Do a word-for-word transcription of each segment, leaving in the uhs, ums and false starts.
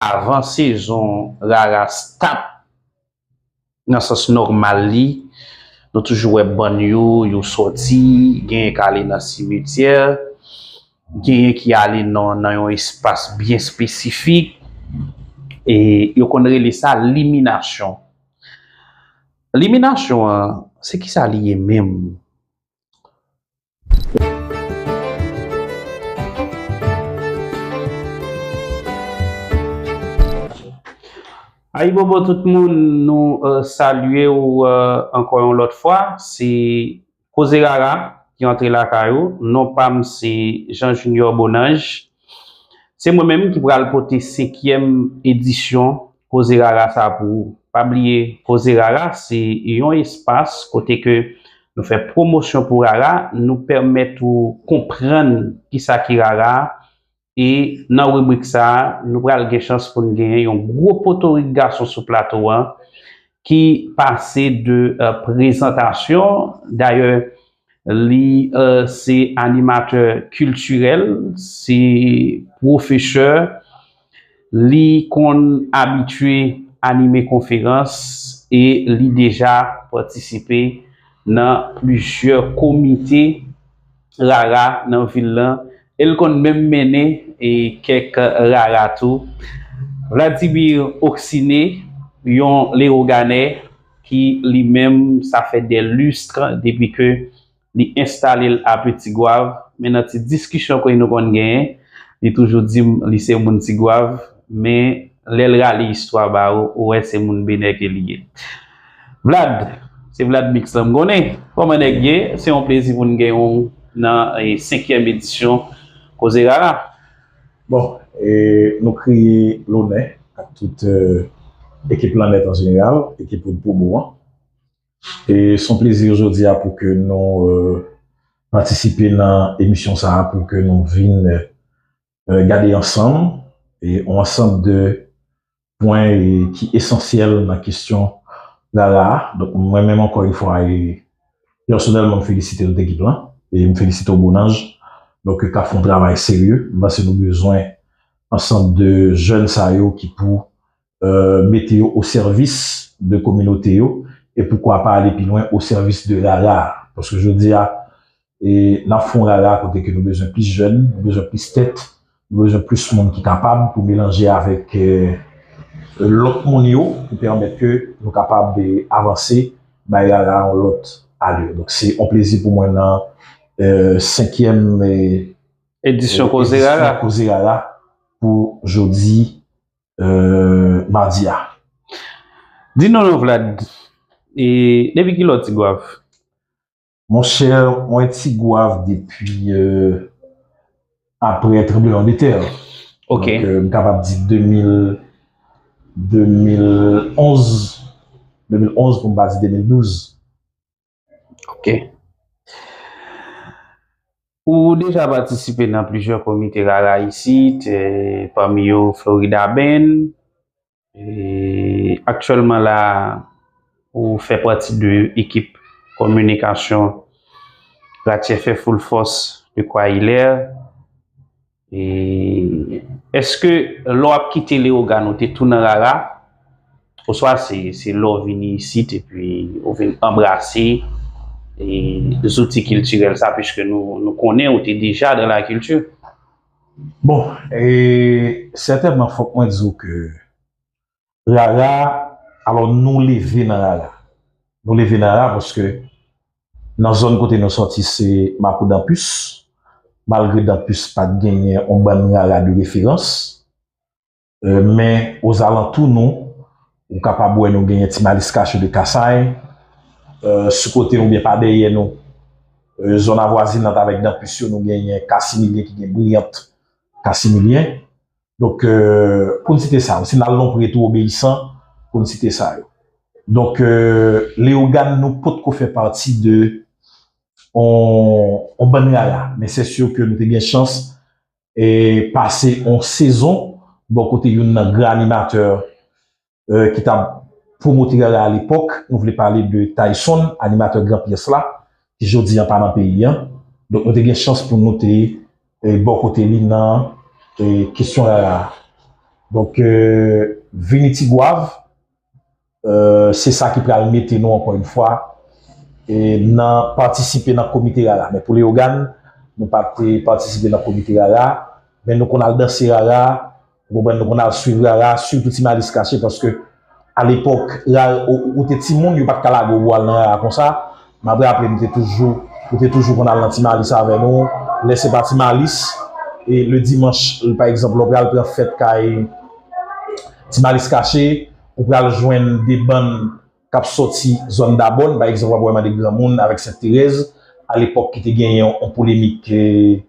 avan sezon rara start nan sans nòmal li, nou toujou wè bann yo, yo sòti, genyen k ale nan simetyè, genyen ki ale nan, nan yon espas byen espesifik, e yo konn rele sa liminasyon. Liminasyon an, se kisa li ye menm? Ayibobo tout moun, nou, euh, salye w, euh, ankò yon lòt fwa. Se Koze Rara ki antre lakay ou. Non pa m se Jean Junior Bonange. Se mwen menm ki pral pote senkyèm edisyon Koze Rara sa pou ou. Pa bliye, Koze Rara se yon espas kote ke nou fè pwomosyon pou rara, nou pèmèt ou konprann kisa ki rara, e nan ribrik sa a, nou pral gen chans pou n genyen yon gwo potorik gason sou plato a ki pase de, euh, prezantasyon. Dayè, li, euh, se animatè kiltirèl, se pwofesè, li konn abitye anime konferans e li deja patisipe nan plizyè komite rara nan vil lan. E l konn menm mennen, e, kèk rara tou. Vladimir Oksiné, yon Lewoganè ki li menm, sa fè dè listr depi ke li enstale l a Ti Gwav, men nan ti diskisyon ke nou konn genyen, li toujou di m li se moun Ti Gwav, men lè l rale istwa ba ou, ou wè se moun Benè ke li ye. Vlad, se Vlad Mix lan m konnen. Kòman nèg ye? Se yon plezi pou n genyen w nan, e, senkyèm edisyon Koze Rara. Bon, e, nou kriye lonè ak tout, e, ekip Lannèt an jeneral, ekip Wood Promo an. E se yon plezi jodi a pou ke nou, e, patisipe nan emisyon sa a, pou ke nou vin, e, gade ansanm, e, yon ansanm de pwen, e, ki esansyèl nan kesyon rara a. Donk, mwen menm, ankò yon fwa, e, pèsonèlman, m felisite tout ekip lan, e m felisite w, Bonange, donk, k ap fè yon travay serye. M panse nou bezwen ansanm de jèn sa yo ki pou, e, mete yo o sèvis de kominote yo, e poukwa pa ale pi lwen o sèvis de rara a. Paske jodi a, e n ap fè yon rara kote ke nou bezwen plis jèn, nou bezwen plis tèt, nou bezwen plis moun ki kapab pou melanje avèk, e, lòt moun yo, pou pèmèt ke nou kapab, e, avanse, bay rara yon lòt alè. Donk, se yon plezi pou mwen nan, e, senkyèm, e, edisyon, e, Koze Rara, Koze Rara pou jodi, e, madi a. Di nou non, Vlad, e depi kilè w Ti Gwav? Monchè, mwen Ti Gwav depi, e, apre tranbleman de tè. Ok. Donk, e, m kapab di de mil, de mil onz, de mil onz pou m pa di de mil douz. Ok. Ou deja patisipe nan plizyè komite rara isit, e, pami yo Florida Band. E, aktyèlman la, ou fè pati de ekip kominikasyon Ratchet Fè Full Force de Croix-Hilaire. E, èske lè w ap kite Leyogàn ou te tou nan rara? Oswa se, se lè w vini isit epi ou vin anbrase, e, zouti kiltirèl sa, piske nou, nou konnen ou te deja dans la culture? Bon, e, sètènman, fòk mwen di w ke rara, alò, nou leve nan rara. Nou leve nan rara paske nan zòn kote nou sòti se Mapou Dampus, malgre Dampus pa t genyen yon bann rara de referans, e, men ozalantou nou, ou kapab wè nou genyen Ti Malis Kache de Kasay, e, sou kote oubyen pa dèyè nou, e, zòn avwazinant avèk Dampus yo, nou genyen Kasimilyen ki gen Briyant Kasimilyen. Donk, e, pou n site sa yo, si n al Lòmpre tou, Obeyisan, pou n site sa yo. Donk, e, Leyogàn, nou potko fè pati de on, on bann rara, men se si ke nou te gen chans, e, pase on sezon bò kote youn nan gran animatè, e, ki t ap pwomote rara a lepòk. Nou vle pale de Tyson, animatè Gran Pyès la, ki jodi a pa nan peyi a. Donk, nou te gen chans pou nou te, e, bò kote li nan, e, kesyon rara a. Donk, euh, vini Tigwav, euh, se sa ki pral mete nou, ankò yon fwa, e nan patisipe nan komite rara. Men pou Leyogàn, nou pa te patisipe nan komite rara, men nou konn al danse rara, ou konprann, nou konn al swiv rara, sitou Ti Malis Kache, paske alepòk, rara, ou, ou te timoun, yo pa t ka lage w pou al nan rara konsa. M ap raple, m te toujou, ou te toujou konn al nan Ti Malis avè nou. Lè se pa Ti Malis, e le dimanch, pa egzanp, lè w pral pran fèt kay Ti Malis Kache, ou pral jwenn de bann k ap sòti zòn Dabòn, pa egzanp, w ap wè Mande Granmoun avèk Sent Terèz, alepòk ki te genyen yon polemik, e,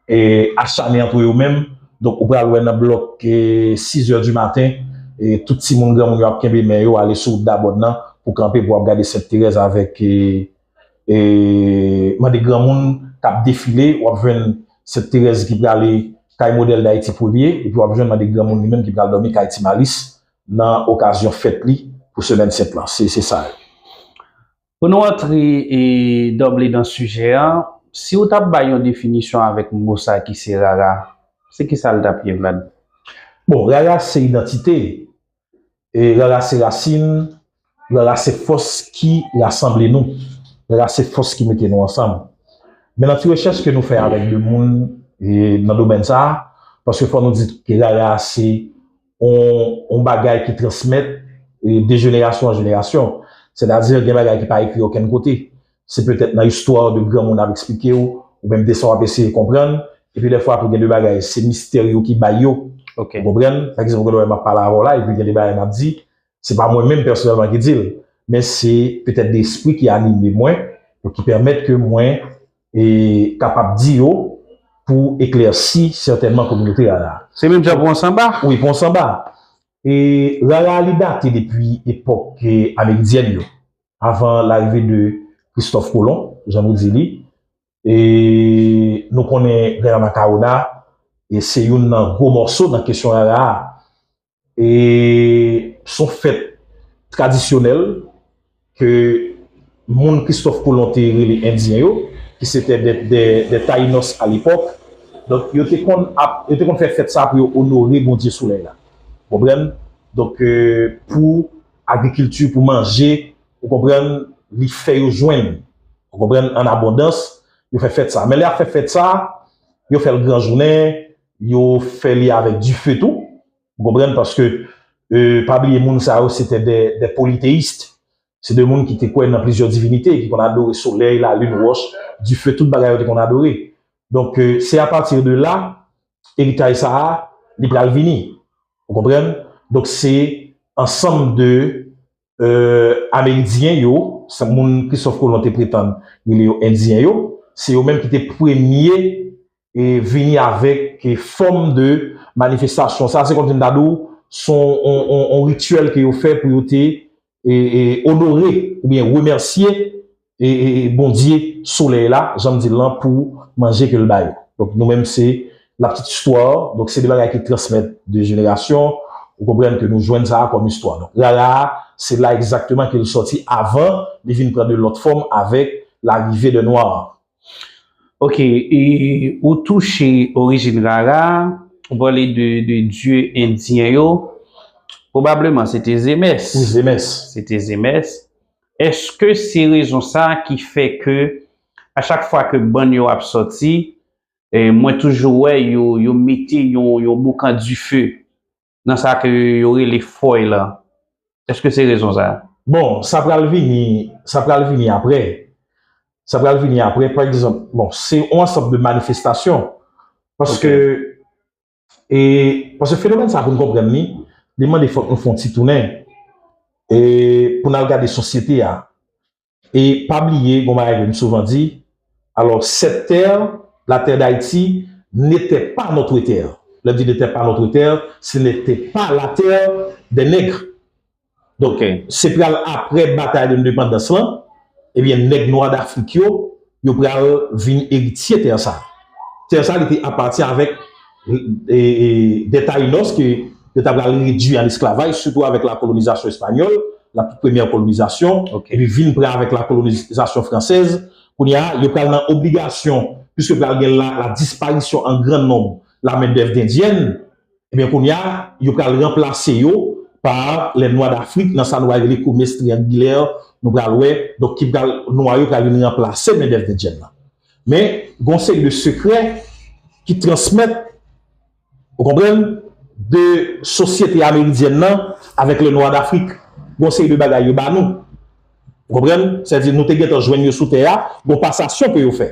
e, achanen antre yo menm. Donk, ou pral wè nan blòk, e, sis è di maten, e, tout timoun, granmoun yo ap kenbe men yo, ale sou wout Dabòn nan pou kanpe, pou ap gade Sent Terèz avèk, e, e, Mande Granmoun k ap defile. W ap jwenn Sent Terèz ki prale kay Modèl Dayiti premye, epi w ap jwenn Mande Granmoun li menm ki pral dòmi kay Ti Malis nan okazyon fèt li pou semèn sent lan. Se, se sa. Pou nou antre e danble nan sijè a, si w t ap bay yon definisyon avèk mo sa ki se rara, se ki sa l t ap ye, Vlad? Bon, rara se idantite, e rara se rasin, rara se fòs ki rasanble nou, rara se fòs ki mete nou ansanm. Men nan ti rechèch ke nou fè avèk de moun e nan domèn sa a, paske fò nou di ke rara se yon, yon bagay ki transmèt, e, de jenerasyon an jenerasyon. Sètadi, gen bagay ki pa ekri okenn kote. Se petèt nan istwa de granmoun ap eksplike w, oubyen de sa w ap eseye konprann. Epi dèfwa tou gen de bagay, se mistè yo ki bay yo. Ok. Ou konprann? Pa egzanp, ou konn wè m ap pale avè w la, epi gen de bagay m ap di, se pa mwen menm pèsonèlman ki di l, men se petèt de espri ki anime mwen, donk ki pèmèt ke mwen, e, kapab di yo pou eklèsi sètènman kominote a la. Se menm jan pou yon sanba? Wi, pou yon sanba. E rara li date depi epòk, e, Amerindyèn yo, avan larive de Christophe Colomb, jan nou di li. E nou konnen Rara Macaona, e se youn nan gwo mòso nan kesyon rara a. E s on fèt tradisyonèl ke moun Christophe Colomb te rele Endyen yo, ki se te de, de, de Taïnos alepòk. Donk, yo te konn ap, yo te konn fè fèt sa pou yo onore Bondye Solèy la. Ou konprann? Donk, e, pou agrikilti, pou manje, ou konprann, li fè yo jwenn. Ou konprann, an abondans, yo fè fèt sa. Men lè y ap fè fèt sa, yo fè l gran jounen, yo fè li avèk dife tou. Ou konprann? Paske, e, pa bliye, moun sa yo, se te de, de politeyis. Se de moun ki te kwè nan plizyè divinite, ki konn adore solèy, lalin, wòch, dife, tout bagay yo te konn adore. Donk, e, se apati de la, eritaj sa a, li pral vini. Ou konprann? Donk, se ansanm de, e, Ameridyen yo, se moun Christophe Colomb te pretann rele yo Endyen yo, se yo menm ki te premye e vini avèk, e, fòm de manifestasyon sa. Se kòmsi m ta di w, se yon, yon, yon, yon rityèl ke yo fè pou yo te, e, e, onore oubyen remèsye, e, e, e, Bondye solèy la, jan m di l lan, pou manje ke l ba yo. Donk, nou menm, se la petite histoire. Donk, se de bagay ki transmèt de jenerasyon. Ou konprann ke nou jwenn sa a kòm istwa. Donk, rara a, se la egzakteman ke l sòti avan li vin pran de lòt fòm avèk larive de nwa. Ok, e ou touche orijin rara, ou pale de, de dye endyen yo. Pwobableman, se te Zemès. Wi, Zemès. Se te Zemès. Èske se rezon sa ki fè ke a chak fwa ke bann yo ap sòti, e, mwen toujou wè yo, yo mete yon, yon boukan dife nan sa ke yo rele fòy lan? Èske se rezon sa? Bon, sa pral vini, sa pral vini apre. Sa pral vini apre, pa egzanp, bon, se yon ansanm de manifestasyon. Paske, e, paske fenomèn sa, pou n konprann li, li mande fòk nou fè yon ti tounen, e, pou n al gade sosyete a. E pa bliye, gon bagay ke m souvan di, alors, cette terre, la terre d'Haïti, n'était pas notre terre. Lè m di n'était pas notre terre, ce n'était pas la terre des nègres. Donk, se pral apre batay de lendepandans lan, ebyen, nèg nwa Dafrik yo, yo pral vin eritye tè sa. Tè sa, li te apati avèk, e, e, de Taïnos ke yo ta pral redwi an esklavaj, sitou avèk la kolonizasyon espanyòl, la toute première colonisation, epi vin pran avèk la kolonizasyon fransèz. Kounye a, yo pral nan obligasyon, piske pral gen la, la disparition en grand nombre la main d'œuvre indienne, Ebyen, kounye a, yo pral ranplase yo pa lè nwa dafrik nan sa nou pral rele komès triyangilè, nou pral wè, donk ki pral, nwa yo pral vin ranplase mendèv endyèn nan. Men, gen yon seri de sekrè ki transmèt, ou konprann, de sosyete ameridyèn nan avèk lè nwa dafrik. Gen yon seri de bagay yo ba nou. Ou konprann? Sètadi nou te gentan jwenn yo sou tè a, gen yon pasasyon ke yo fè.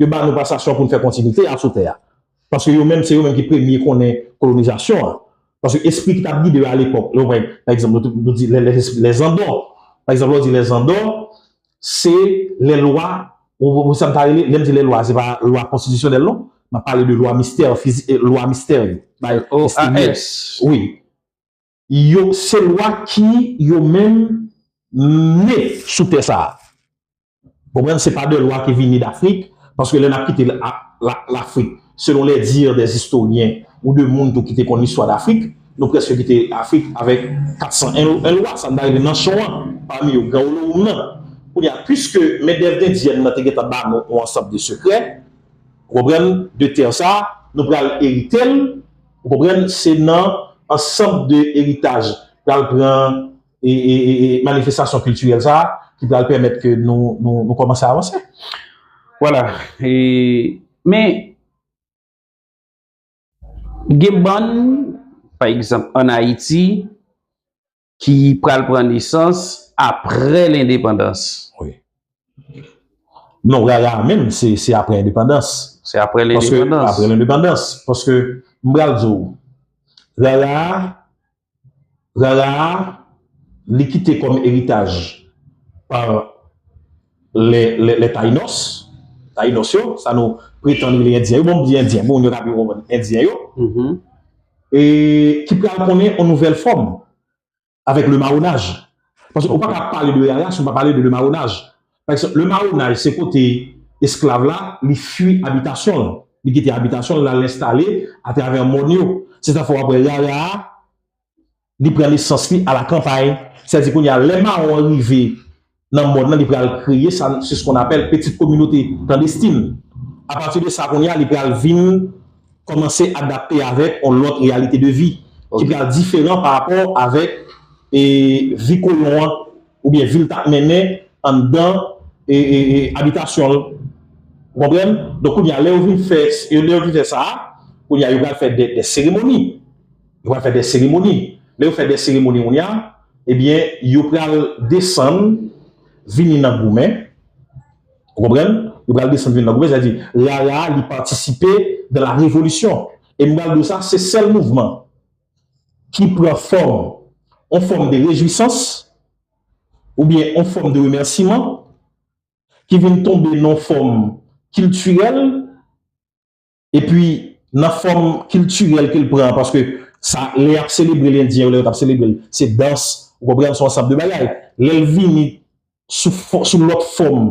Yo ba nou pasasyon pou n fè kontinite a sou tè a. Paske yo menm, se yo menm ki premye konnen kolonizasyon an. Paske espri ki t ap gide yo alepòk, lè w pran, pa egzanp, nou, nou di lè, lè, lè Zandò. Pa egzanp, lè w di lè Zandò, se lè lwa, ou, ou, sa m ta rele, lè m di lè lwa, se pa lwa konstitisyonèl non, m ap pale de lwa mistè, fizi-, eh, lwa mistè yo. Bay L O A S. Wi. Yo, se lwa ki yo menm ne sou tè sa a. Konprann, se pa de lwa ki vini Dafrik, paske lè n ap kite la, la, Lafrik, selon les dires des historiens ou de moun tou ki te konn listwa Dafrik, nou prèske kite Afrik avèk kat san en, en lwa, sa n ta rele nanchon an, pami yo Gran Wolowoum nan. Kounye a, piske mendèv endyèn nan te gentan ba nou yon ansanm de sekrè, ou konprann, de tè sa, nou pral erite l, ou konprann, se nan ansanm de eritaj pral pran e, e, e, e manifestasyon kiltirèl sa a ki pral pèmèt ke nou, nou, nou kòmanse avanse. Vwala. E, men, gen bann, pa egzanp, ann Ayiti, ki pral pran nesans apre lendepandans. Wi. Non, rara a menm, se, se apre endepandans. Se apre lendepandans. Paske, apre lendepandans. Paske, m pral di w, rara a, rara a, li kite kòm eritaj pa lè, lè, lè Tayinòs, Tayinòs yo, sa nou pretann rele Endyen yo, bon, m di Endyen, bon, moun yo ka pi konprann, Endyen yo. Mhm. E ki pral konnen yon nouvèl fòm avèk le mawonaj. Paske ou pa ka pale de rara si ou pa pale de le mawonaj. Pa egzanp, le mawonaj, se kote esklav la, li fui abitasyon l. Li kite abitasyon l, l al enstale atravè mòn yo. Se sa fè w ap wè rara a, li pran nesans li a la kanpay. Sètadi kounye a, lè mawon an rive nan mòn nan, li pral kreye sa, c'est ce qu'on appelle petite communauté clandestine. Apati de sa, kounye a, li pral vin kòmanse adapte avèk yon lòt reyalite de vi ki pral diferan pa rapò avèk, e, vi kolon an, oubyen vi l t ap mennen anndan, e, e, e, abitasyon l. Ou konprann? Donk, kounye a, lè yo vin fè, lè yo vin fè sa a, kounye a, yo pral fè de, de seremoni. Yo pral fè de seremoni. Lè yo fè de seremoni, kounye a, ebyen, yo pral desann, vini nan goumen. Ou konprann? Yo pral desann, vini nan goumen, sètadi, rara a, li patisipe de la revolisyon. E m pral di w sa, se sèl mouvman ki pran fòm, yon fòm de rejwisans, oubyen yon fòm de remèsiman, ki vin tonbe nan yon fòm kiltirèl, epi nan fòm kiltirèl ke l pran an, paske sa, lè y ap selebre Lendyen yo, lè yo t ap selebre l, se dans, ou konprann, se yon ansanm de bagay. Lè l vini sou fò-, sou lòt fòm,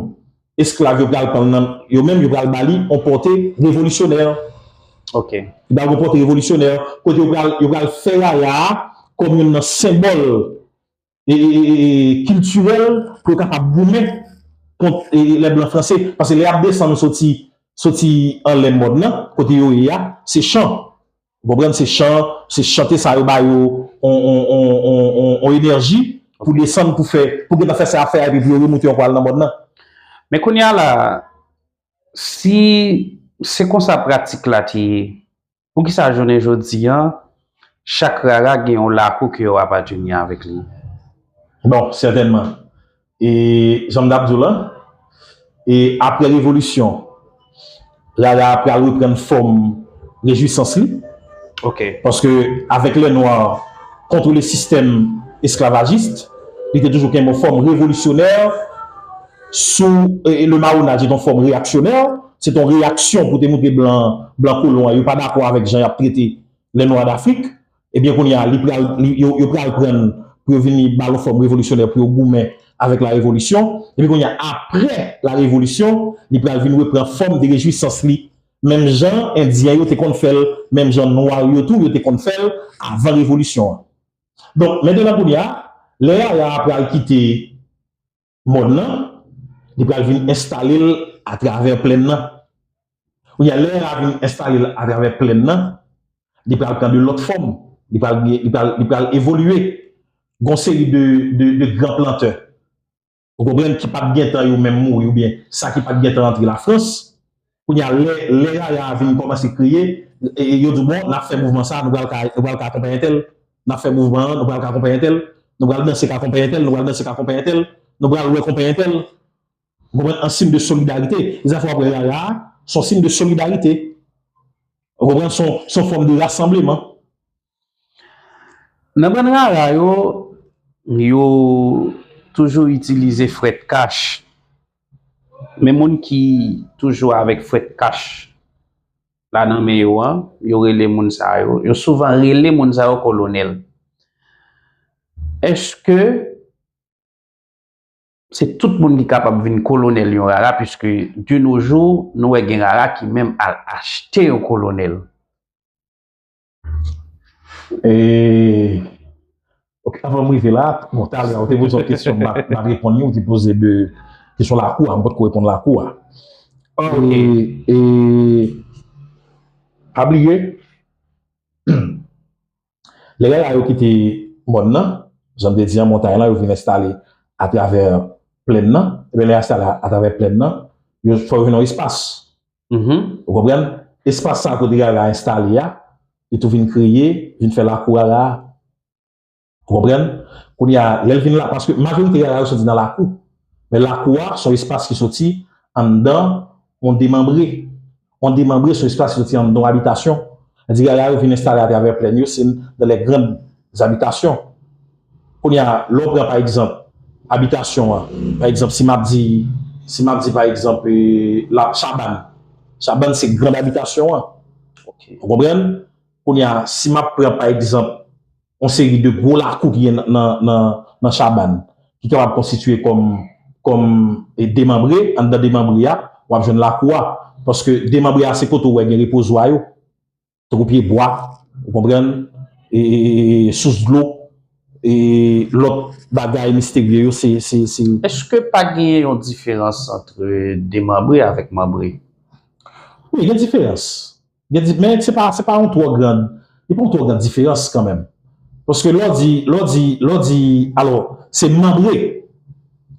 esklav yo pral pran l nan, yo menm, yo pral ba li yon pòte revolisyonè. Ok. Yo ba l yon pòte revolisyonè, kote yo pral, yo pral fè rara a kòm youn nan senbòl e, e, e, e, kiltirèl pou yo kapab goumen kont, e, e, lè blan franse. Paske lè y ap desann soti, soti anlè mòn nan, kote yo ye a, se chan. Ou konprann? Se chan, se chante sa yo ba yo on, on, on, on, on, on enèji pou desann, pou fè, pou gentan fè sa y ap fè a, epi pou yo remoute ankò al nan mòn nan. Men kounye a la, si se konsa pratik la te ye, poukisa jounen jodi a, chak rara gen yon lakou ke yo apateni avèk li? Bon, sètènman. E jan m t ap di w lan, e apre revolisyon, rara a pral reprann fòm rejwisans li. Ok. Paske avèk lè nwa kont le sistèm esklavajis, li te toujou kenbe yon fòm revolisyonè sou, e, le mawonaj, se te yon fòm reyaksyonè, se te yon reyaksyon pou te montre blan, blan kolon an, yo pa dakò avèk jan y ap trete lè nwa Dafrik, ebyen, kounye a, li pral, li, yo, yo pral pran l pou yo vini ba l yon fòm revolisyonè pou yo goumen avèk la revolisyon. Epi kounye a, apre la revolisyon, li pral vin repran fòm de rejwisans li. Menm jan Endyen yo te konn fè l, menm jan nwa yo tou, yo te konn fè l avan revolisyon an. Donk, mentnan kounye a, lè rara a pral kite mòn nan, li pral vin enstale l atravè plèn nan. Kounye a, lè rara a vin enstale l atravè plèn nan, li pral pran de lòt fòm, li pral, li pral, li pral evolye. Gon seri de, de, de gran plantè, ou konprann, ki pa t gentan yo menm mouri, oubyen sa ki pa t gentan antre Lafrans. Kounye a, lè, lè rara a vin kòmanse kreye, e, e yo di, bon, n ap fè mouvman sa, nou pral ka, nou pral ka akonpanye tèl, n ap fè mouvman an, nou pral ka akonpanye tèl, nou pral danse ka akonpanye tèl, nou pral danse ka akonpanye tèl, nou pral wè konpanye tèl. Ou konprann? An siy de solidarite. E sa fè w ap wè rara a, se yon siy de solidarite. Ou konprann? Se yon, se yon fòm de rasanbleman. Nan bann rara yo, yo toujou itilize frèt kach. Men moun ki toujou avèk frèt kach la nan men yo an, yo rele moun sa yo, yo souvan rele moun sa yo kolonèl. Èske se tout moun ki kapab vin kolonèl yon rara, puiske de nos jours, nou wè gen rara ki menm al achte yon kolonèl? E, ok, avan m rive la, bon, talè a, ou te poze yon kesyon, m ap reponn li, ou te poze de kesyon lakou a, m potko reponn lakou a. Ok. E, e, pa bliye, lè rara yo kite mòn nan, jan m te di an, montay lan, yo vin enstale atravè plèn nan, ebyen, lè yo enstale atravè plèn nan, yo fò yo vin yon espas. Ou konprann? Espas sa kote rara enstale a, li tou vin kreye, vin fè lakou rara a. Ou konprann? Kounye a, lè l vin la, paske majorite rara yo soti nan lakou. Men lakou a, se yon espas ki soti anndan yon demanbre. Yon demanbre, se yon espas ki soti anndan yon abitasyon. Sa di rara yo vin enstale atravè plèn yo, se dans les grandes habitations. Kounye a, lè w pran, pa egzanp, abitasyon an, pa egzanp, si m ap di, si m ap di, pa egzanp, e, la, Chabann. Chabann, se grann abitasyon an. Ou konprann? Kounye a, si m ap pran, pa egzanp, yon seri de gwo lakou ki gen nan, nan, nan, nan Chabann, ki kapab konstitiye kòm, kòm, e, demanbre, anndan demanbre a, w ap jwenn lakou a. Paske demanbre a, se kote w wè gen repozwa yo. Tankou pye bwa, ou konprann, e, e, e, e, sous dlo, e, lòt bagay misterye yo, se, se, se. Èske pa gen yon diferans ant demanbre avèk manbre? Wi, gen diferans. Gen di-, men se pa, se pa yon twò gran, li pa yon twò gran diferans kanmenm. Paske lè w di, lè w di, lè w di, alò, se manbre.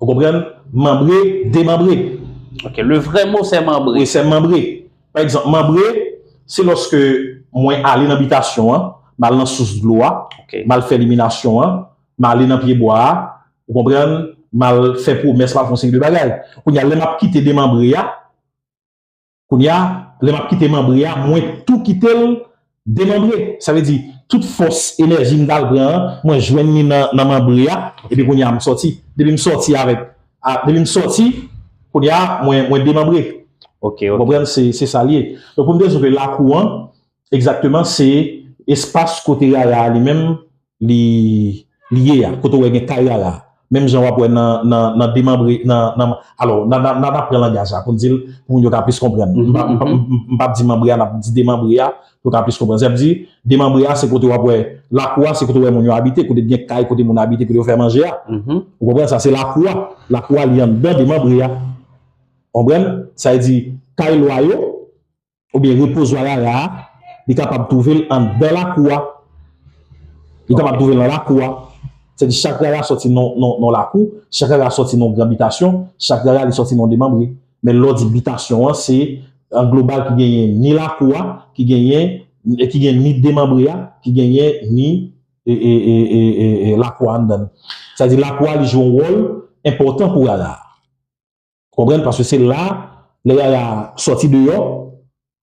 Ou konprann? Manbre, demanbre. Ok, le vrai mot, c'est manbre. Wi, se manbre. Pa egzanp, manbre, se lòske mwen ale nan bitasyon an, m al nan sous dlo a, Ok. m al fè liminasyon an, m ale nan pye bwa a, ou konprann, m al fè pwomès, m al fè yon seri de bagay. Kounye a, lè m ap kite demanbre a, kounye a, lè m ap kite manbre a, mwen tou kite l demanbre. Sa vle di, tout fòs, enèji m t al pran an, mwen jwenn li nan, nan manbre a, epi kounye a, m sòti. Depi m sòti avèk, a, depi m sòti, kounye a, mwen, mwen demanbre. Ok, Ou ok. konprann? Se, se sa l ye. Donk, pou m te di w ke lakou an, egzakteman, se espas kote rara a li menm, li, li ye a, kote w wè gen kay rara. Menm jan w ap wè nan, nan, nan demanbre, nan, nan, alò, nan, nan, nan, nan pran langaj la, pou n di l, pou moun yo ka plis konprann. M pa, m pa, m, m, m p ap di manbre a, n ap di demanbre a, pou yo ka plis konprann. Sa vle di, demanbre a, se kote w ap wè, lakou a, se kote w wè moun yo abite, kote gen kay, kote moun abite, kote yo fè manje a. Ou konprann sa, se lakou a. Lakou a, li anndan demanbre a. Konprann? Sa vle di, kay lwa yo, oubyen repozwa rara a, li kapab twouve l anndan lakou a. Li kapab twouve l nan lakou a. Sètadi chak rara sòti nan, nan, nan lakou, chak rara sòti nan gran bitasyon, chak rara li sòti nan demanbre. Men lè w di bitasyon an, se an global ki genyen ni lakou a, ki genyen, ki genyen ni demanbre a, ki genyen ni e, e, e, e, e, e lakou a anndan l. Sètadi lakou a li jwe yon wòl enpòtan pou rara a. Konprann? Paske se la, lè rara a sòti deyò,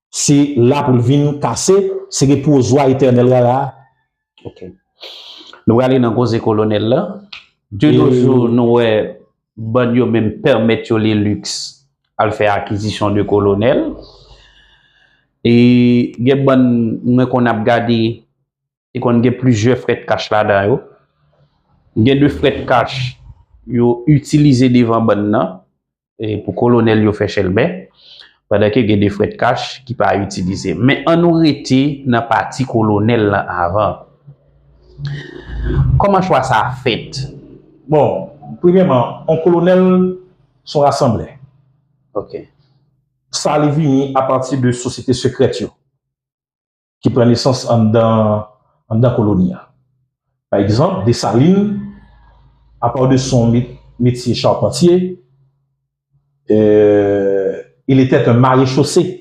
se la pou l vin kase, se repozwa etènèl rara a. Ok. Nou prale nan koze kolonèl la. De nos jours, nou wè bann yo menm pèmèt yo le luxe al fè akizisyon de kolonèl. E gen bann mwen konn ap gade, e konn gen plizyè frèt kach ladan yo. Gen de frèt kach yo itilize devan bann nan, e pou kolonèl yo fè chèlbè, pandan ke gen de frèt kach ki pa itilize. Men ann nou rete nan pati kolonèl lan avan. Kòman chwa sa a fèt? Bon, premyèman, yon kolonèl se yon rasanblè. Ok. Sa li vini apati de sosyete sekrèt yo. ki pran nesans anndan, anndan koloni an. Pa egzanp, Desalin, apa de son met- metye chapantye, euh, il était un maréchaussé.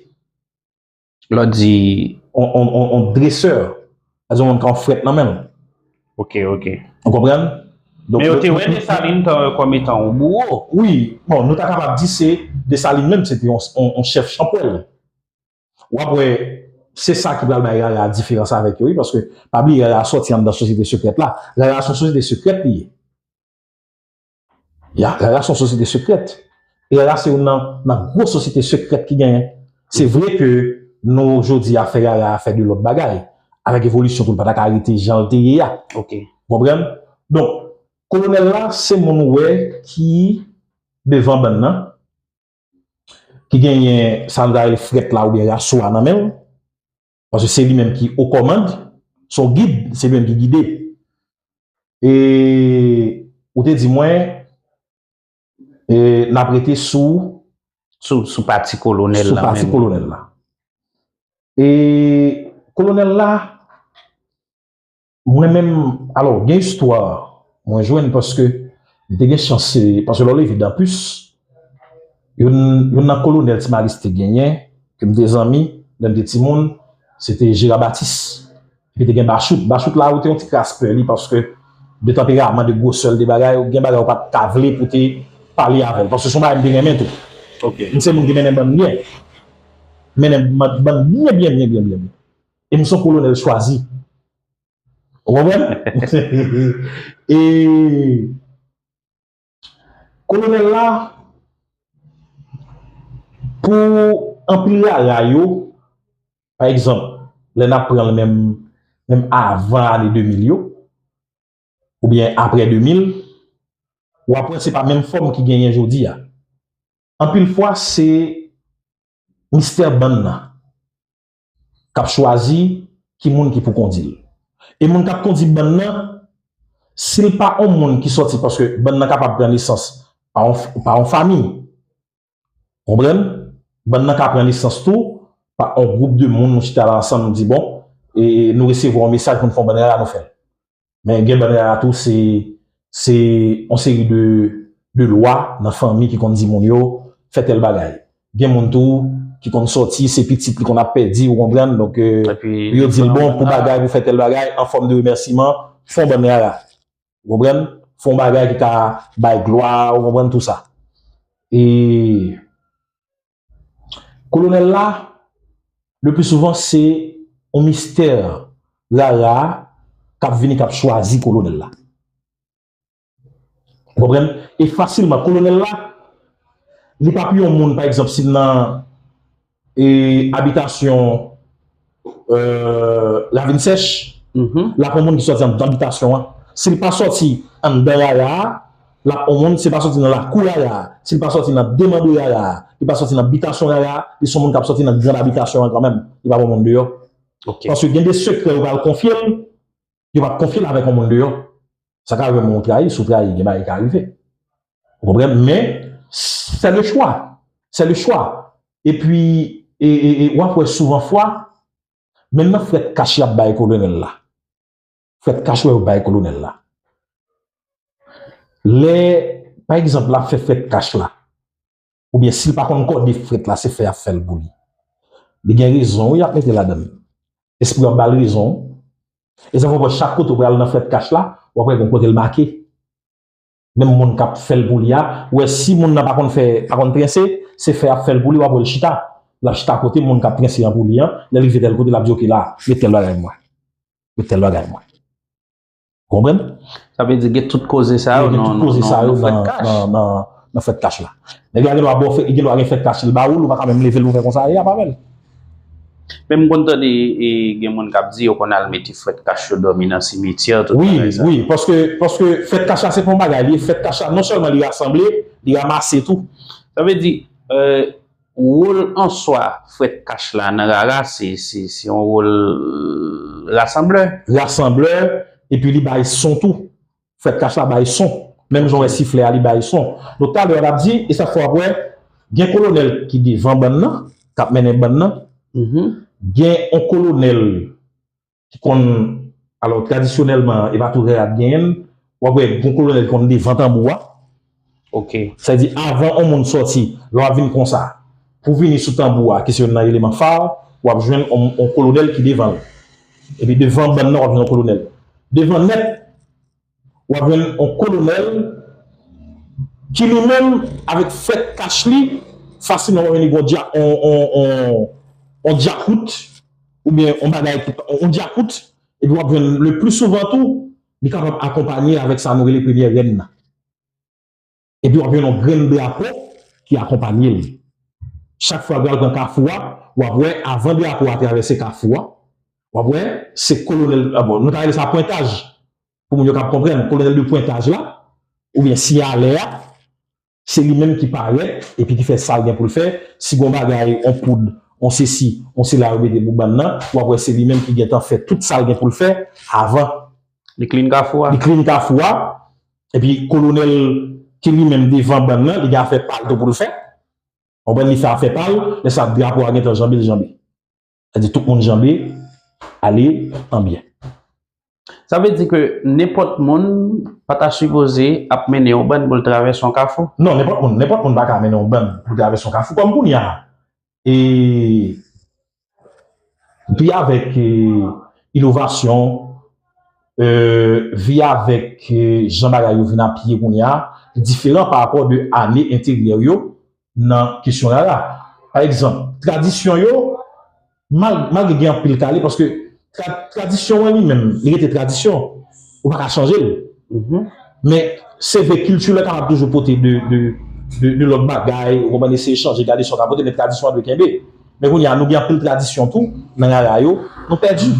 Lè w di on, on, on, on dresè, sa di yon moun ki gen frèt nan men l. Ok, ok. Ou konprann? Donk, Men yo te wè Desalin tan, kòm etan yon bouwo. Wi, bon, nou ta kapab di se Desalin menm, se te yon, yon, yon chèf chanpwèl. W ap wè, se sa ki pral bay Rara diferans avèk yo, wi, paske pa bliye Rara sòti anndan sosyete sekrèt la. Rara se yon sosyete sekrèt li ye. Ya, Rara se yon sosyete sekrèt. E Rara se youn nan, nan gwo sosyete sekrèt ki genyen. Se vre ke nou, jodi a, fè Rara fè de lòt bagay. Avèk evolisyon tou, l pa ta ka rete jan l te ye a. Ok. Konprann? Donk, kolonèl la, se moun ou wè ki devan bann nan, ki genyen sa nou ta rele frèt la oubyen raso a nan men l. Paske se li menm ki o kòmand, se yon gid, se li menm ki gide. E ou te di mwen, e n ap rete sou, sou, sou pati kolonèl sou la pati menm. Kolonèl la. E kolonèl la, mwen menm, alò, gen istwa mwen jwenn paske m te gen chans, se, paske lè w leve Danpus, youn, youn nan kolonèl Ti Malis te genyen, ke m te zanmi, lè m te timoun, se te Jera Batis. Epi te gen Bachout. Bachout la, ou te yon ti kras pè li, paske de tanperaman, de gwosè l, de bagay, gen bagay ou pa t ka vle pou te pale avè l. Paske se yon bagay m te renmen tou. Ok. M se moun ki mennen bann byen. Mennen bann, bann byen, byen, byen, byen, byen, byen. E m se yon kolonèl chwazi. Ou konprann? E kolonèl la, pou anpil rara yo, pa egzanp, lè n ap pran l menm, menm avan ane de mil yo, oubyen apre de mil, w ap wè se pa menm fòm ki genyen jodi a. Anpil fwa, se mistè bann nan k ap chwazi ki moun ki pou kondi l. E moun k ap kondi bann nan, si l pa yon moun ki sòti, paske bann nan kapab pran nesans pa yon, pa yon fanmi. Konprann? Bann nan ka pran nesans tou pa yon gwoup de moun, nou chita la ansanm, nou di, bon, e nou resevwa yon mesaj pou n fè yon bann rara, nou fè l. Men gen bann rara tou, se, se yon seri de, de lwa nan fanmi ki konn di moun yo, fè tèl bagay. Gen moun tou ki konn sòti, se pitit li konn ap pèdi, ou konprann? Donk, euh, epi yo di l, bon, pou bagay, pou fè tèl bagay, an fòm de remèsiman, fè yon bann rara. Ou konprann? Fè yon bagay ki ka bay glwa, ou konprann, tou sa. E kolonèl la, le pli souvan, se yon mistè rara k ap vini, k ap chwazi kolonèl la. Ou konprann? E fasilman, kolonèl la, li p ap yon moun, pa egzanp, si l nan, e, abitasyon, euh, Ravin Sèch, l ap yon moun ki sòti anndan abitasyon an. Si l pa sòti anndan rara a, l ap yon moun, si l pa sòti nan lakou rara a, si l pa sòti nan demanbre rara a, li pa sòti nan bitasyon rara a, li se yon moun k ap sòti nan grann abitasyon an kanmenm. Li p ap yon moun deyò. Ok. Paske gen de sekrè yo pral konfye l, yo p ap konfye l avèk yon moun deyò. Sa ka rive yon moun trayi, si w trayi, gen bagay ki ka rive. Ou konprann? Men, c'est le choix. C'est le choix. Epi, e, e, e, w ap wè souvan fwa, menm nan frèt kach y ap bay kolonèl la. Frèt kach wè yo bay kolonèl la. Lè, pa egzanp, l ap fè frèt kach la, oubyen si l pa konn kòde frèt la, se fè y ap fè l pou li. Li gen rezon, wi, y ap mete ladan l. Espri w ap ba l rezon. E sa fè w wè chak kote w pral nan frèt kach la, w ap wè gen kote l make. Menm moun k ap fè l pou li a, ou wè si moun nan pa konn fè, pa konn trense, se fè y ap fè l pou li, w ap wè l chita. L ap chita kote moun k ap trense an pou li an, lè l rive tèl kote, l ap di, ok, la, met tèl bagay mwen. Met tèl bagay mwen. Konprann? Sa vle di gen tout koze sa yo nan, nan, nan, nan frèt kach la. Nèg la gen dwa ba w frèt, gen dwa gen frèt kach li ba ou, ou pa ka menm leve l pou fè konsa, e ap avè l. Men m konn tande, e, gen moun k ap di yo konn al mete frèt kach yo dòmi nan simityè, tout bagay sa. Wi, wi, paske, paske frèt kach la se pa yon bagay li ye, frèt kach la non sèlman li rasanble, li ranmase tou. Sa vle di, euh, wòl an swa frèt kach la nan rara, se, se, se yon wòl rasanblè. Rasanblè, epi li bay son tou. Frèt kach la bay son. Menm jan w wè siflè a, li bay son. Donk, talè w ap di, e sa fè w ap wè, gen kolonèl ki devan bann nan, k ap mennen bann nan. Mhm. Gen yon kolonèl ki konn, alò, tradisyonèlman, e pa tou rara t genyen l, w ap wè gon kolonèl ki konn devan tanbou a. Ok. Sa vle di, avan yon moun sòti, lè w ap vin konsa, pou vini sou tanbou a, ki se youn nan eleman fa, w ap jwenn yon, yon kolonèl ki devan l. Epi devan bann nan, w ap jwenn yon kolonèl. Devan nèt, w ap jwenn yon kolonèl ki li menm, avèk frèt kach li, fasilman w ap jwenn li gon dya-, on, on, on, on dyakout, oubyen on bagay ki, on dyakout, epi w ap jwenn le pli souvan tou, li kapab akonpanye avèk sa nou rele premyè rèn nan. Epi w ap jwenn yon grenn drapo ki akonpanye l. Chak fwa l pral pran kafou a, w ap wè, avan drapo a travèse kafou a, w ap wè, se kolonèl, ah, bon, nou ta rele sa pwentaj. Pou moun yo kab konprann, kolonèl de pwentaj la, oubyen siyalè a, se li menm ki parèt, epi ki fè sa l gen pou l fè. Si gon bagay, on poud, on sesi, on sela yo mete pou bann nan, w ap wè se li menm ki gentan fè tout sa l gen pou l fè avan. Li clean kafou a. Li clean kafou a, epi kolonèl ki li menm devan bann nan, li gen afè pa l tou pou l fè. Konprann, li fè afè pa l, lè sa drapo a gentan janbe, l janbe. Sa di tout moun janbe, ale an byen. Sa vle di ke nenpòt moun pa ta sipoze ap mennen yon bann pou l travèse yon kafou? Non, nenpòt moun, nenpòt moun pa ka mennen yon bann pou l travèse yon kafou. Kòm kounye a, e, vi avèk, e, inovasyon, e, vi avèk, e, jan bagay yo vin apiye kounye a, li diferan pa rapò de ane enteryè yo, nan kesyon rara. Pa egzanp, tradisyon yo, mal-, malgre gen anpil kale, paske tra-, tradisyon an li menm, li rete tradisyon, ou pa ka chanje l. Men, se vre, kilti la kapab toujou pote de, de, de, de lòt bagay, ou konprann, eseye chanje, gade sa w ka pote, men tradisyon an dwe kenbe. Men kounye a, nou gen anpil tradisyon tou, nan rara yo, nou pèdi.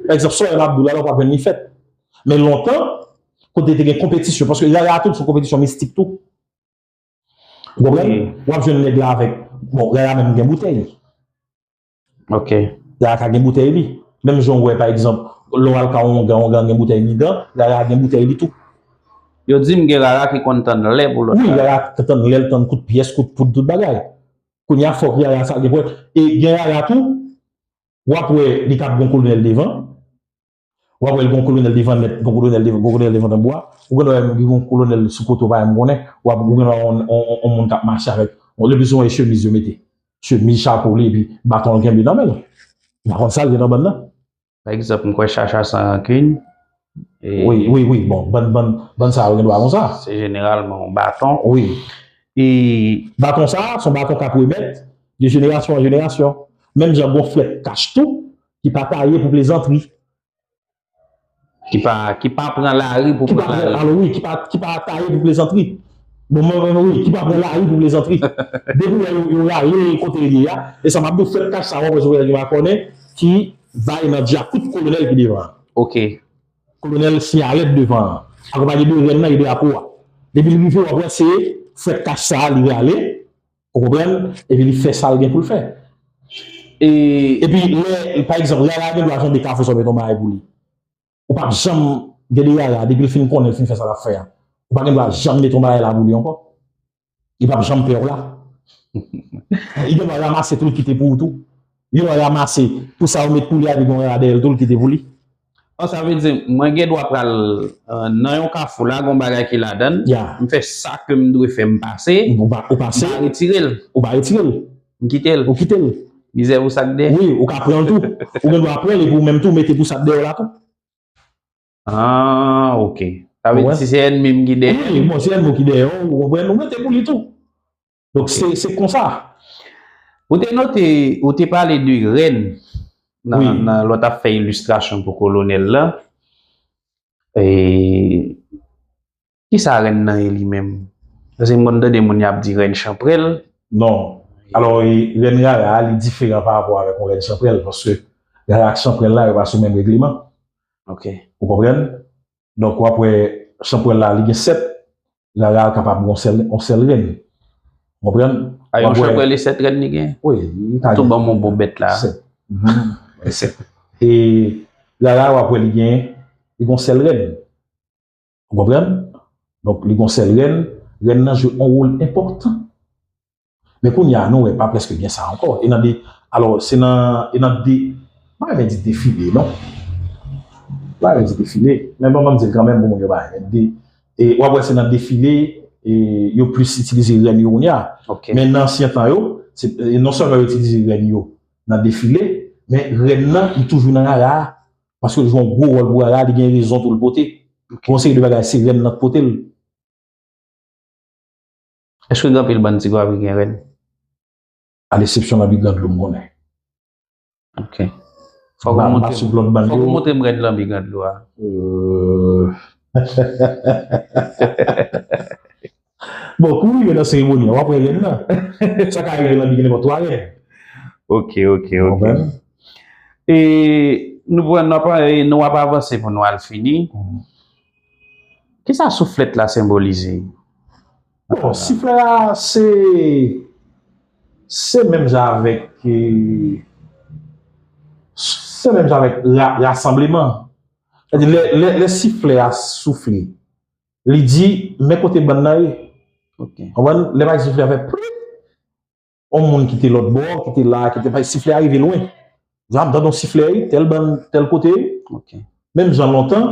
Pa egzanp, sa w wè m ap di w la, la, w pa jwenn li fèt. Men lontan, kote te gen konpetisyon, paske rara a tou, se yon konpetisyon mistik tou. Ou konprann? Wi. W ap jwenn nèg la avèk, bon, rara menm gen boutèy. Ok. Rara ka gen boutèy li. Menm jan w wè, pa egzanp, lè w al ka yon gang, yon gang gen boutèy migan, rara gen boutèy li tou. Yo di m gen rara ki konn tann lè pou lòt. Wi, rara ka tann lè, l tann kout pyès, kout poud, tout bagay. Kounye a, fòk rara sa gen pwèt. E gen rara tou, w ap wè li k ap gon kolonèl devan, w ap wè l gon kolonèl devan nèt, gon kolonèl devan, gon kolonèl devan tanbou a. Ou gen lè wè gon kolonèl sou kote w pa menm konnen. W ap, ou gen lè wè on, on, on, on moun k ap mache avèk, bon, le pli souvan e chemiz yo mete. Chemiz, chapo li, epi baton l kenbe nan men l. M pa konn sa l gen nan bann nan. Pa egzanp, m kwè Chacha San Rankin. E wi, wi, wi. Bon, bann, bann, bann sa yo gen dwa konsa. Se jeneralman yon baton. Wi. E baton sa a, se yon baton k ap remèt de jenerasyon an jenerasyon. Menm jan gon frèt kach tou, ki pa taye pou plezantri. Ki pa, ki pa pran lari pou pran lari. Alò wi, ki pa, ki pa taye pou plezantri. Bon, mwen, mwen, wi, ki pa pran lari pou plezantri. Depi lè yo, yo rale l kote l ye a, e sa m ap di w, frèt kach sa, w ap wè sou frèt kach makònè ki bay nan dyakout kolonèl ki devan an. Ok. Kolonèl siyalèt devan an. Akonpanye de rèn nan e drapo a. Depi l rive, w ap wè se frèt kach sa a, li rale, ou konprann? Epi li fè sa l gen pou l fè. E epi, lè, pa egzanp, rara gen dwa janbe kafou san w mete yon bagay pou li. Ou p ap janm, gen de rara, depi l fin konnen, l fin fè sa l ap fè a, ou pa gen dwa janm mete yon bagay la pou li ankò. Li p ap janm pè w la. Li gen dwa ranmase tou, l kite pou ou tou. Li gen dwa ranmase pou sa ou met pou li a, epi gen yon rara dèyè l tou, l kite pou li. An, sa vle di, mwen gen dwa pral, euh, nan yon kafou la, gon bagay ki ladan l, m fè sa ke m dwe fè, m pase, ou pa, ou pase, m pa retire l. Ou pa retire l. M kite l. Ou kite l. Mizè pou sa k dèyè. Wi, ou ka pran l tou. Ou gen dwa pran l epi ou menm tou mete pou sa k dèyè w la tou. Ah, ok. Sa vle di si se ènmi m ki dèyè. Wi, bon, se ènmi w ki dèyè w, ou konprann, ou mete pou li tou. Donk, se, se konsa. Ou te note, ou te pale de rèn nan, nan lè w t ap fè ilistrasyon pou kolonèl la. E kisa rèn nan ye li menm? Paske m konn tande moun y ap di rèn chanprèl. Non. Alò, e, rèn rara a, li diferan pa rapò avèk yon rèn chanprèl, paske rara ak chanprèl la, yo pa sou menm regleman. Ok. Ou konprann? Donk, w ap wè, chanprèl la, li gen sèt, rara a kapab gen yon sèl, yon sèl rèn. Ou konprann? A, yon chanprèl e sèt rèn li gen? Wi, li ka gen. Tou ban m yon bon bèt la. Sèt. Mhm. Sèt. E rara a, w ap wè li gen, li gen yon sèl rèn. Ou konprann? Donk, li gon sèl rèn, rèn nan jwe yon wòl enpòtan. Men kounye a, nou wè, pa prèske gen sa ankò. E nan de, Alò, se nan, e nan de, m pa renmen di defile, non. M pa renmen di defile, men bon, ban m di l kanmenm pou moun yo pa renmen. De, e w ap wè se nan defile, e yo plis itilize rèn yo kounye a. Men nan ansyen tan yo, se, e non sèlman yo itilize rèn yo nan defile, men rèn nan, li toujou nan rara a. Paske l jwe yon gwo wòl pou rara a, li gen rezon tou l pote. Gon seri de bagay, se rèn nan k pote l. Èske gen anpil bann ti gwavi gen rèn? A lesepsyon nan Big Gandlo, m konnen. Ok. Fòk ou montre m rèn nan Big Gandlo a. Bon, kou w rive nan seremoni an, w ap wè rèn nan. Sa ka rive nan Big Gandlo, twa rèn. Ok, ok, ok. E nou pran, nou ap, nou ap avanse pou nou al fini. Kisa souflèt la senbolize? Bon, siflè a se se menm jan avèk se menm jan avèk rasanbleman. Sètadi lè, lè, lè siflè a soufle, li di men kote bann nan ye. Konprann? Lè pa siflè a fè prit, yon moun ki te lòt bò, ki te la, ki te pa siflè a rive lwen. Jan m tande yon siflè wi, tèl bann, tèl kote wi. Menm jan lontan,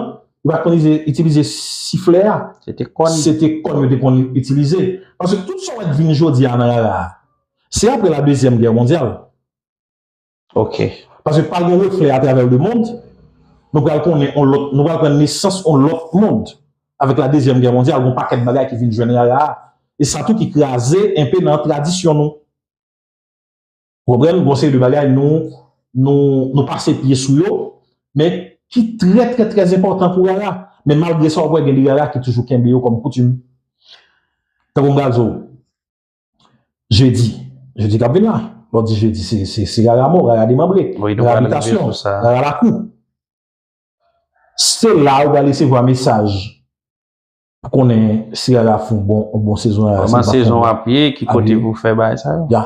yo pa t konn itilize siflè a. Se te kòn. Se te kòn yo te konn itilize. Paske tout sa w wè k vin jodi a nan rara a, se apre la dezyèm gè mondyal. Ok. Paske pral gen reflè atravè le mond, nou pral konnen yon lòt, nou pral pran nesans yon lòt mond. Avèk la dezyèm gè mondyal, gon pakèt bagay ki vin jwenn rara a. E sa tou ki kraze enpe nan tradisyon nou. Ou konprann? Gon seri de bagay nou, nou, nou pase pye sou yo, men ki trè, trè, trè enpòtan pou rara. Men malgre sa, w ap wè gen de rara ki toujou kenbe yo kòm koutim. Tankou m pral di w, jedi, jedi k ap vin la, lè w di jedi, se, se, se rara mò, rara demanbre, rara bitasyon, rara lakou. Se la ou pral resevwa mesaj pou konnen si rara fè yon bon, yon bon sezon, rara si l pa fè yon bon. Kòman sezon ap ye, ki kote pou fè bagay sa yo? Ya.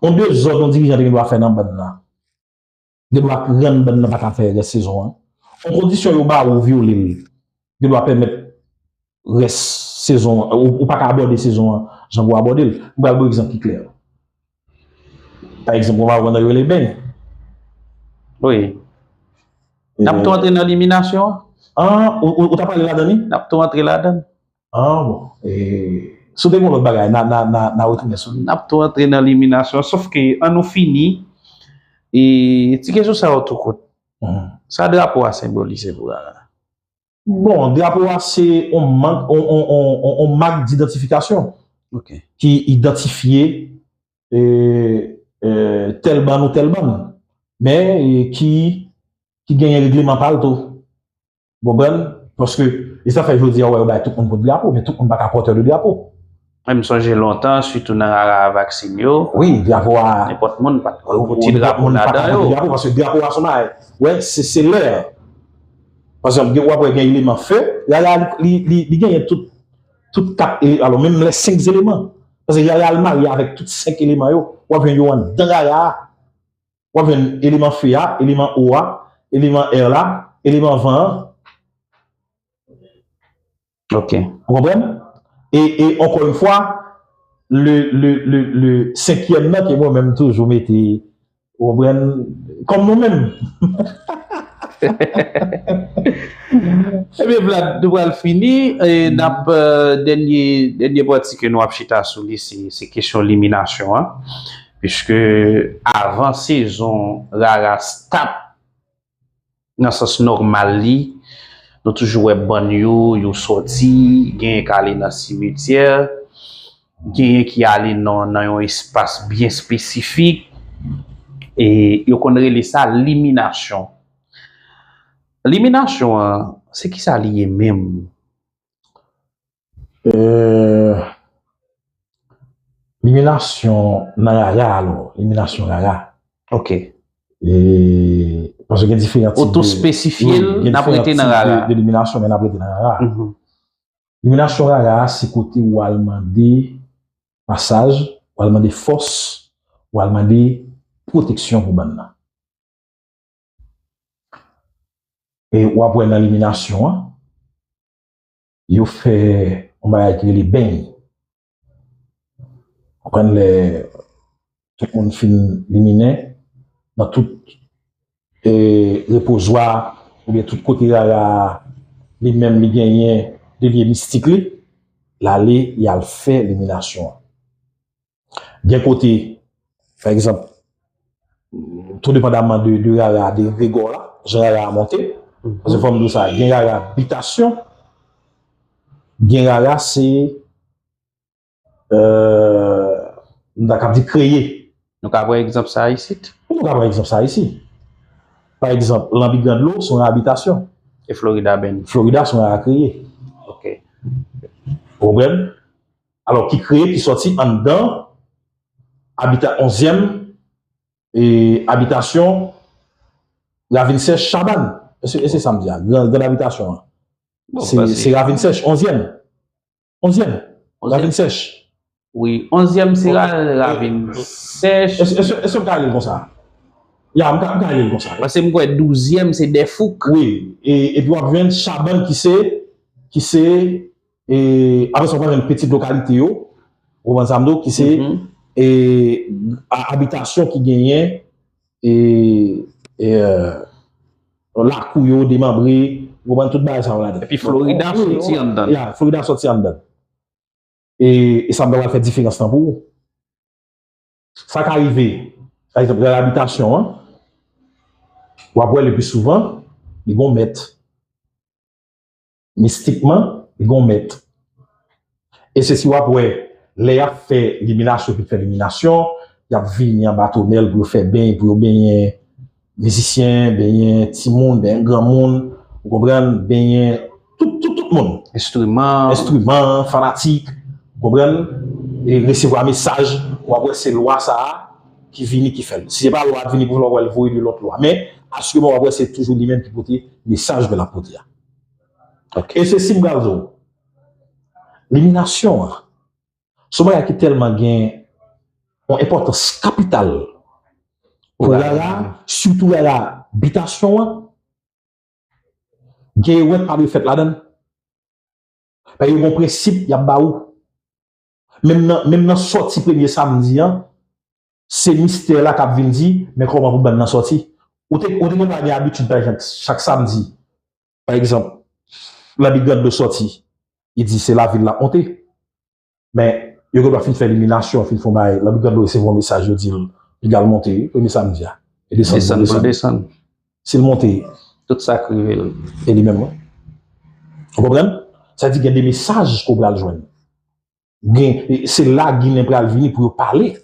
Yon dezòd yon dirijan te gen dwa fè nan bann nan. Gen dwa rann bann nan pa ka fè rès sezon an. Yon kondisyon yo ba ou, ou vyole l, gen dwa pèmèt rès sezon an, ou, ou pa ka abòde sezon an jan pou w abòde l. M pral ba w egzanp ki klè. Pa egzanp, yon mawoman nan yo rele beny. Wi. N ap tou antre nan liminasyon an? An, ou, ou, ou ta prale ladan li? N ap tou antre ladan l. An, bon. E, si w te gen yon lòt bagay, n a, n a, n a, n a retounen sou li. N ap tou antre nan liminasyon, sòf ke an nou fini, e, ti kesyon sa yo tou kout. Sa drapo a senbolize pou rara? Bon, drapo a se yon mak, yon, yon, yon, yon, yon mak didantifikasyon ki idantifye e, e, tèl bann ou tèl bann, men e, ki, ki genyen regleman pa l tou. Ou konprann? Paske e sa fè jodi a ou wè yo bay tout moun pot drapo, men tout moun pa ka pòtè de drapo. Mwen m sonje lontan, sitou nan rara a vaksin yo, wi, drapo a, nenpòt moun pa t ko pote drapo ladan yo. Drapo, paske drapo a se yon bagay, wè, se, se lè. Pa egzanp, gen, w ap wè gen eleman fe, rara li, li, li genyen tout, tout kat ele-, alò, menm lè senk eleman. Paske rara a l marye avèk tout senk eleman yo, w ap jwenn yo anndan rara a. W ap jwenn eleman fe a, eleman o a, eleman air la, eleman van an. Ok. Ou konprann? E, e encore une fois, le, le, le, le senkyèm nan ke mwen menm toujou mete, ou konprann, kòm nou menm. Ebyen, Vlad, nou pral fini. E, n ap, euh, dènye, dènye pati ke nou ap chita sou li, se, se kesyon liminasyon an. Piske avan sezon rara start nan sans nòmal li, nou toujou wè bann yo, yo sòti, genyen k ale nan simityè, genyen ki ale nan, nan yon espas byen espesifik, e yo konn rele sa liminasyon. Liminasyon an, se kisa li ye menm? Euh, liminasyon nan rara, alò, liminasyon rara. Ok. E, paske gen diferan tip de, otospesifye l, wi, gen n ap diferan rete nan tip de, rara, de liminasyon, men n ap rete nan rara. Mhm. Liminasyon rara a, se kote w al mande pasaj, w al mande fòs, w al mande pwoteksyon pou bann nan. E w ap wè nan liminasyon an, yo fè yon bagay ki rele beny. Konprann lè tout moun fin liminen, nan tout e, repozwa, oubyen tout kote Rara li menm li genyen de lye mistik li, l ale, y al fè liminasyon an. Gen kote, pa egzanp, tou depandaman de, de Rara, de egregò la, jan Rara a monte, paske fò m di w sa, gen Rara bitasyon, gen Rara se, euh, nou ta kab di kreye. Nou ka pran egzanp sa isit? Nou ka pran egzanp sa isi. Pa egzanp, Lanbi Grann Dlo se yon abitasyon. E Florida Bend? Florida se yon Rara kreye. Ok. Ou konprann? Alò, ki kreye, ki sòti anndan abita, onzyèm e abitasyon Ravin Sèch Chabann. E se, e se sa m di a. Gran, gran abitasyon an. Bon, se, paske se Ravin Sèch, onzyèm. Onzyèm, Ravin Sèch. Wi, onzyèm se ra-, Ravin Sèch. Èske, èske, èske m ka rele l konsa? Ya, m ka, m ka rele l konsa. Paske m kwè douzyèm se Dèfouk. Wi, e, epi w ap jwenn Chabann ki se, ki se, e, apre sa w pral jwenn pitit lokalite yo, ou konprann sa m di w, ki se, e, a, abitasyon ki genyen, e, e, euh, lakou yo demanbre, ou konprann tout bagay sa yo ladan. Epi Florida soti anndan. Ya, Florida soti anndan. E, e sa m ta pral fè diferans lan pou ou. Sa ka rive, pa egzanp, nan abitasyon an, w ap wè le pli souvan, li gon mèt. Mistikman, li gon mèt. E se si w ap wè, lè y ap fè liminasyon, epi fè liminasyon, y ap vini anba tonèl pou yo fè beny, pou yo benyen mizisyen, benyen timoun, benyen granmoun, ou konprann, benyen tout, tout, tout moun. Enstriman. Enstriman, fanatik, ou konprann, e resevwa mesaj, w ap wè se lwa sa a ki vini, ki fè l. Si se pa lwa a t vini pou fè l, w ap wè l voye de lòt lwa. Men, asirèman, w ap wè se toujou li menm ki pote mesaj ke l ap pote a. Ok. E se si m pral di w, liminasyon an, se yon bagay ki tèlman gen yon enpòtans kapital pou Rara, sitou Rara bitasyon an, gen erè k pa dwe fèt ladan l. Paske yo gen yon prensip y ap ba ou. Menm nan, menm nan sòti premye samdi an, se mistè la k ap vin di, men kòman pou bann nan sòti. Ou te, ou te gen dwa gen abitid, pa egzanp, chak samdi, pa egzanp, Lanbi Grann Dlo sòti, li di se lavil l ap monte. Men, yo gen dwa fin fè liminasyon, fin fè yon bagay, Lanbi Grann Dlo resevwa yon mesaj, yo di l, piga l monte, wi, premye samdi a. E desann pou l desann. Si l monte, tout sa k rive l, e li menm, wi. Ou konprann? Sa di gen de mesaj ke w pral jwenn. Gen, e se la Ginen pral vini pou yo pale.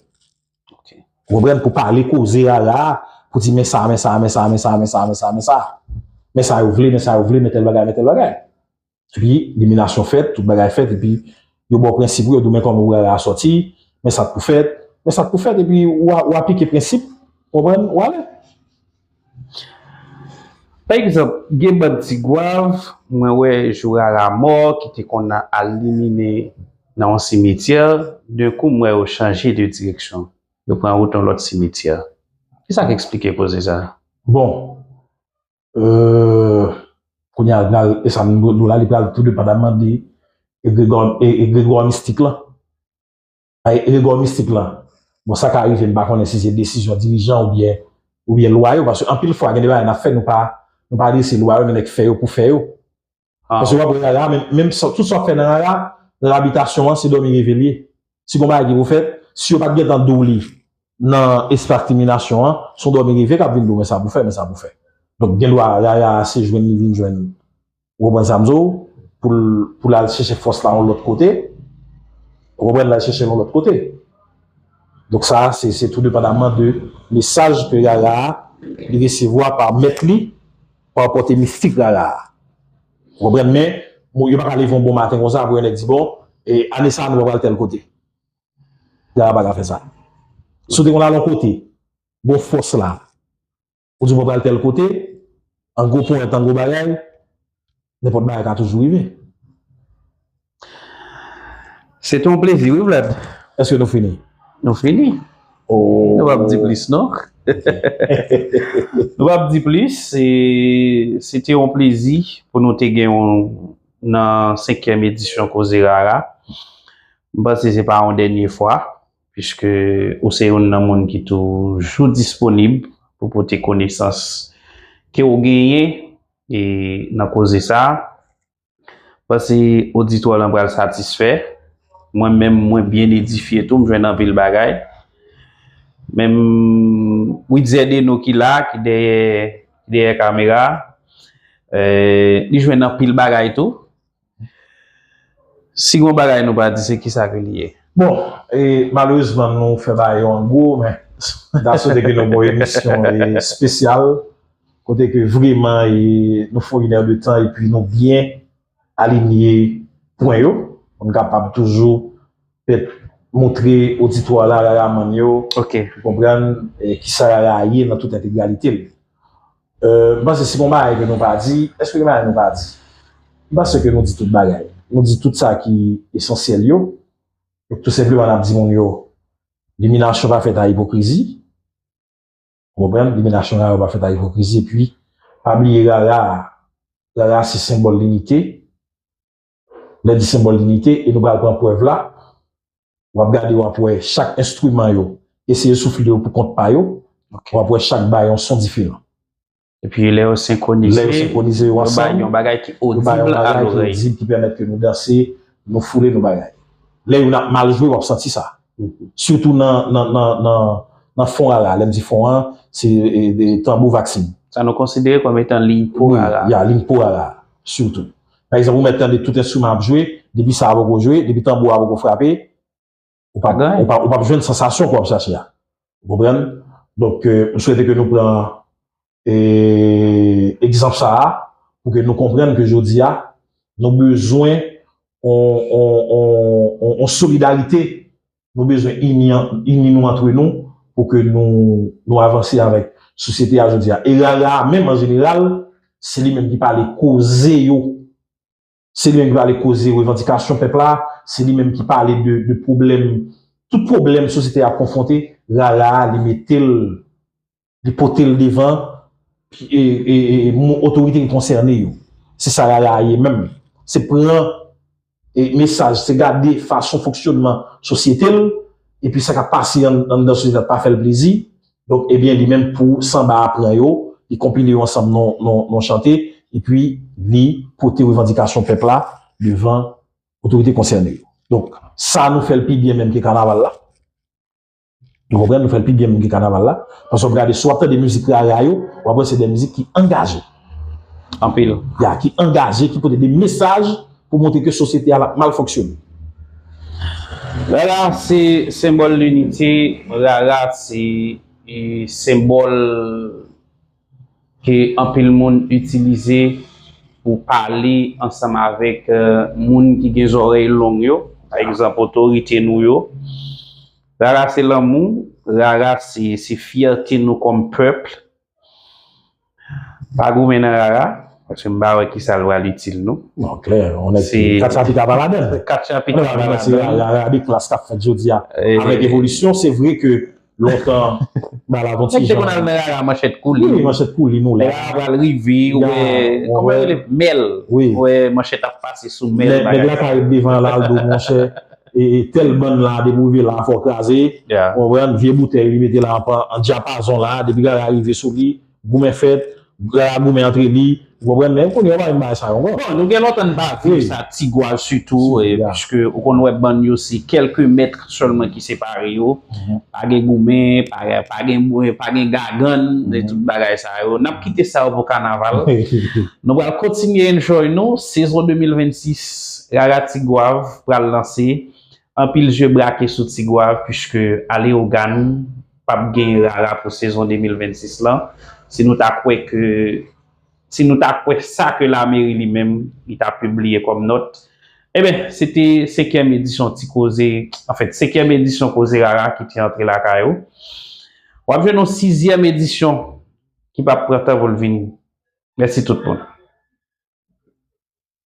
Ok. Ou konprann? Pou pale koze Rara, pou di men sa, men sa, men sa, men sa, men sa, men sa, men sa. Men sa yo vle, men sa yo vle, men tèl bagay, men tèl bagay. Epi, liminasyon fèt, tout bagay fèt, epi yo ba w prensip, wi, yo di w men kòman Rara a sòti, men sa k pou fèt, men sa k pou fèt, epi w a, w aplike prensip, ou konprann, ou ale. Pa egzanp, gen bann Tigwav, mwen wè jou Rara mò, ki te konn al limine nan yon simityè, de kou m wè yo chanje de direksyon. Yo pran wout yon lòt simityè. Kisa k eksplike koze sa? Bon, euh, kounye a, e sa m di w la, li pral tou depandaman de egregò, e, egregò mistik lan. Ay, egregò mistik lan. Bon, sa ka rive, m pa konnen si se desizyon dirijan oubyen, oubyen lwa yo, paske anpil fwa, gen de bagay n ap fè, nou pa, nou pa adrese lwa yo, men nèg fè yo pou fè yo. Paske w ap wè Rara, menm, menm sa, tout sa w ap fè nan Rara, nan abitasyon an, se dòmi reve l ye. Si gon bagay ki pou fèt, si yo pa t gentan di w li nan espas liminasyon an, se yon dòmi reve k ap vin di w, men sa pou fè, men sa pou fè. Donk, gen dwa Rara se jwenn li vin jwenn, ou konprann sa m di w, pou l, pou l al chèche fòs la yon lòt kote, ou konprann, l al chèche l yon lòt kote. Donk, sa, se, se tou depandaman de mesaj ke Rara a, li resevwa pa mèt li, pa pòte mistik Rara a. Ou konprann? Men, bon, yo pa ka leve yon bon maten konsa, pou yon nèg di, bon, e, ane sa a, nou pral tèl kote. Rara pa ka fè sa. Si w te konn al yon kote, gon fòs la, ou di, bon, pral tèl kote, an gwo ponyèt, an gwo bagay, nenpòt bagay ka toujou rive. Se te yon plezi, wi, Vlad. Èske nou fini? Nou fini. Oh. Nou p ap di plis, non. Nou p ap di plis. Se, se te yon plezi pou nou te gen w nan senkyèm edisyon Koze Rara. M panse se pa yon dènye fwa. piske ou se youn nan moun ki toujou disponib pou pote konesans ke w genyen e nan koze sa a. M panse oditwa lan pral satisfè. Mwen menm, mwen byen edifye tou, m jwenn anpil bagay. Menm Witzer Deno ki la, ki dèyè, ki dèyè kamera, eh, li jwenn anpil bagay tou. Si gon bagay nou pa di, se kisa ke li ye? Bon, e, malerezman, nou fè bagay yo an gwo, men m ta swete ke nou ba w emisyon, e, espesyal, kote ke vreman, e, nou fè yon inè de tan epi nou byen alinye pwen yo, pou n kapab toujou pèt montre oditwa la Rara Mann yo, ok, pou konprann, e, kisa Rara ye nan tout entegralite l. Euh, m panse si gon bagay ke nou pa di, èske gen bagay nou pa di? M panse ke nou di tout bagay. Nou di tout sa ki esansyèl yo. Donk, tou senpleman, n ap di moun yo, liminasyon pa fèt a ipokrizi. Ou konprann? Liminasyon Rara pa fèt a ipokrizi. Epi, pa bliye Rara, Rara se senbòl linite. Lè di senbòl linite, e nou pral pran prèv la, w ap gade, w ap wè chak enstriman yo, eseye soufle yo pou kont pa yo, ok, w ap wè chak bay yon son diferan. Epi lè yo senkwonize, lè yo senkwonize yo ansanm, yo bay yon bagay ki odib a lorèy, ki odib, ki pèmèt ke nou danse, nou foule, nou bagay. Lè yo n ap mal jwe, w ap santi sa. Mhm. Sitou nan, nan, nan, nan, nan fon Rara. Lè m di fon an, se, e, e, tanbou vaksin. Sa nou konsidere kòm etan liy po Rara. Wi, ya, liy po Rara, sitou. Pa egzanp, ou mèt tande tout enstriman ap jwe, depi sa a poko jwe, depi tanbou a poko frape, ou p ap, ou p ap, ou p ap jwenn sansasyon ke w ap chache a. Ou konprann? Donk, euh, m swete ke nou pran, e, egzanp sa a, pou ke nou konprann ke jodi a, nou bezwen on, on, on, on, on solidarite. Nou bezwen ini, ini nou antre nou pou ke nou, nou avanse avèk sosyete a jodi a. E Rara a menm, an jeneral, se li menm ki pale koze yo. Se li menm ki pale koze revandikasyon pèp la. Se li menm ki pale de, de pwoblèm, tout pwoblèm sosyete a ap konfwonte, Rara a, li mete l, li pote l devan, e, e, e, e, moun, otorite ki konsène yo. Se sa Rara a ye menm. Se pran, e, mesaj, se gade fason fonksyonman sosyete l, epi sa k ap pase ann-, anndan sosyete a pa fè l plezi. Donk, ebyen, li menm pou sanba a pran yo, li konpile yo ansanm nan, nan, nan chante, epi li pote revandikasyon pèp la devan otorite konsène yo. Donk, sa nou fè l pi byen menm ke kanaval la. Ou konprann? Nou fè l pi byen menm ke kanaval la. Paske w ap gade, si w ap tande mizik Rara yo, w ap wè se de mizik ki angaje. Anpil. Ya, ki angaje, ki pote de mesaj pou montre ke sosyete a l ap mal fonksyone. Rara se senbòl linite, Rara se, e, senbòl ke anpil moun itilize pou pale ansanm avèk, euh, moun ki gen zòrèy long yo, pa egzanp, otorite nou yo. Rara se lanmou, Rara se, se fyète nou kòm pèp. Pa goumen nan Rara, paske m pa wè kisa l pral itil nou. Non, klè, on nèg ki kat chapit a pa ladan l. Kat chapit a pa ladan l. Rara de klas k ap fèt jodi a. Avèk evolisyon, se vre ke lontan, ba la, yon ti jan. Nèg te konn al nan Rara manchèt kouli. Wi, manchèt kouli, nou la. Rara pral rive, ou wè, kòman yo rele, mèl. Wi. Ou wè manchèt ap pase sou mèl, bagay. Nèg la ka ret devan la, l di w, monchè, e, e tèl bann la, depi w rive la, fò w kraze. Ou konprann? Vye boutèy, li mete la an, an dyapazon la, depi Rara rive sou li, goumen fèt, Rara goumen antre li, ou konprann? Men kounye a, yo pa menm bagay sa yo ankò. Bon, nou gen lontan n pa viv sa, Tigwav sitou, e, piske ou konn wè bann yo se kèlke mèt sèlman ki separe yo. Mhm. Pa gen goumen, pa, pa gen, pa gen gagann, e tout bagay sa yo. N ap kite sa yo pou kanaval. Nou pral kontinye enjoy nou. Sezon de mil vennsis, Rara Tigwav pral lanse. Anpil je brake sou Tigwav, piske a Leyogàn p ap gen Rara pou sezon de mil vennsis lan. Si nou ta kwè ke, si nou ta kwè sa ke lameri li menm, li ta pibliye kòm nòt. Eben, se te senkyèm edisyon Ti Koze, anfèt, senkyèm edisyon Koze Rara ki te antre lakay ou. W ap jwenn yon sizyèm edisyon ki p ap pran tan pou l vini. Mèsi tout moun.